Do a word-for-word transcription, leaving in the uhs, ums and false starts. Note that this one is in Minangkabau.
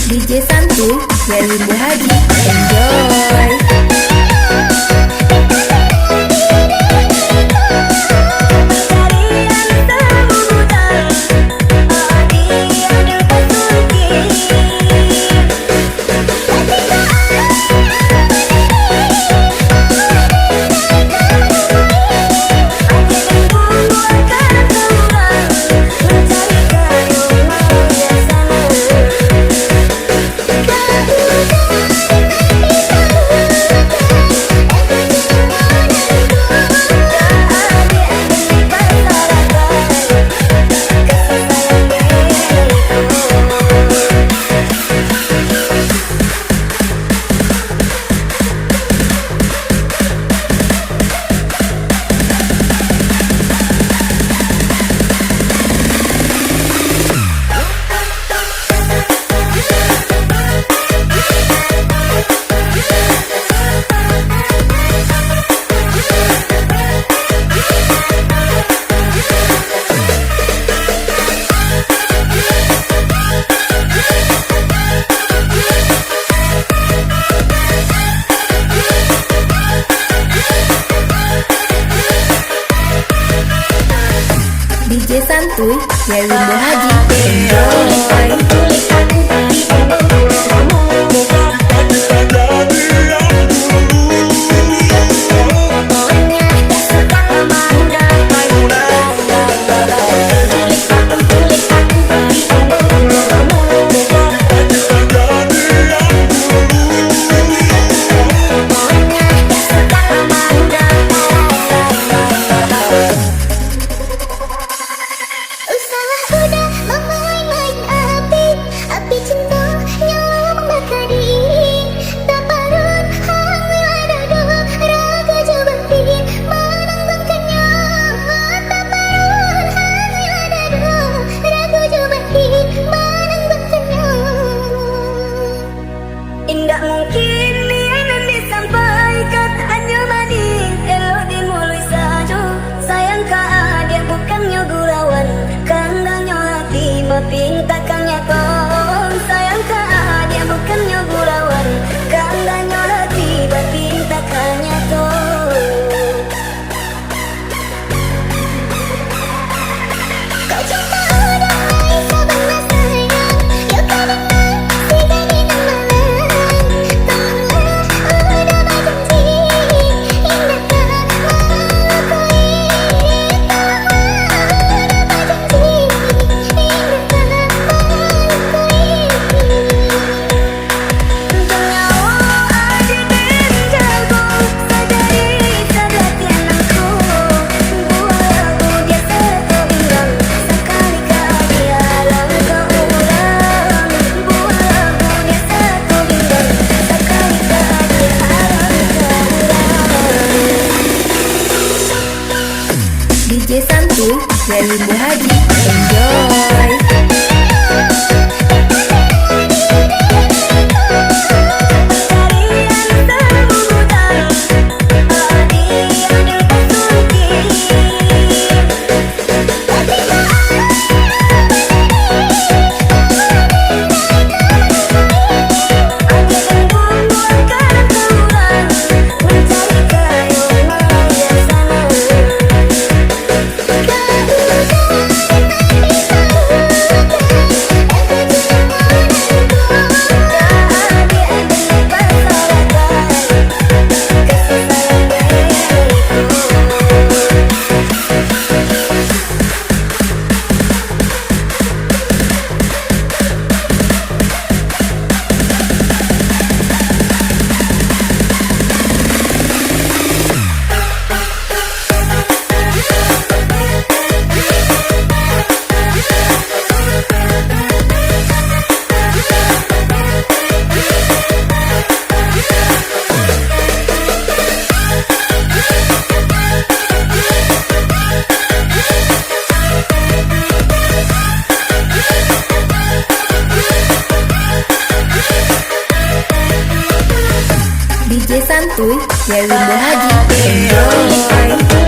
D J Santuy, Jerry Muhaji, enjoy. D J Santuy, Jerry Muhaji, enjoy. Usahlah udah mamain-main api, api cinta yang membakar diri. Taparun hanguilah dado, ragu jo batin mananggungkannyo. Taparun hanguilah dado, ragu jo batin mananggungkannyo. Indak mungkin nian nan disampaikan, hanyo manih elok di muluik sajo. Sayang ka adiak bukannyo gurauan, kandanyo hati bapintakan nyato. Sayang ka adiak bukannyo gurauan, kandanyo hati bapintakan nyato. D J Santuy, Jerry Muhaji, enjoy. D J Santuy, Jerry Muhaji, enjoy.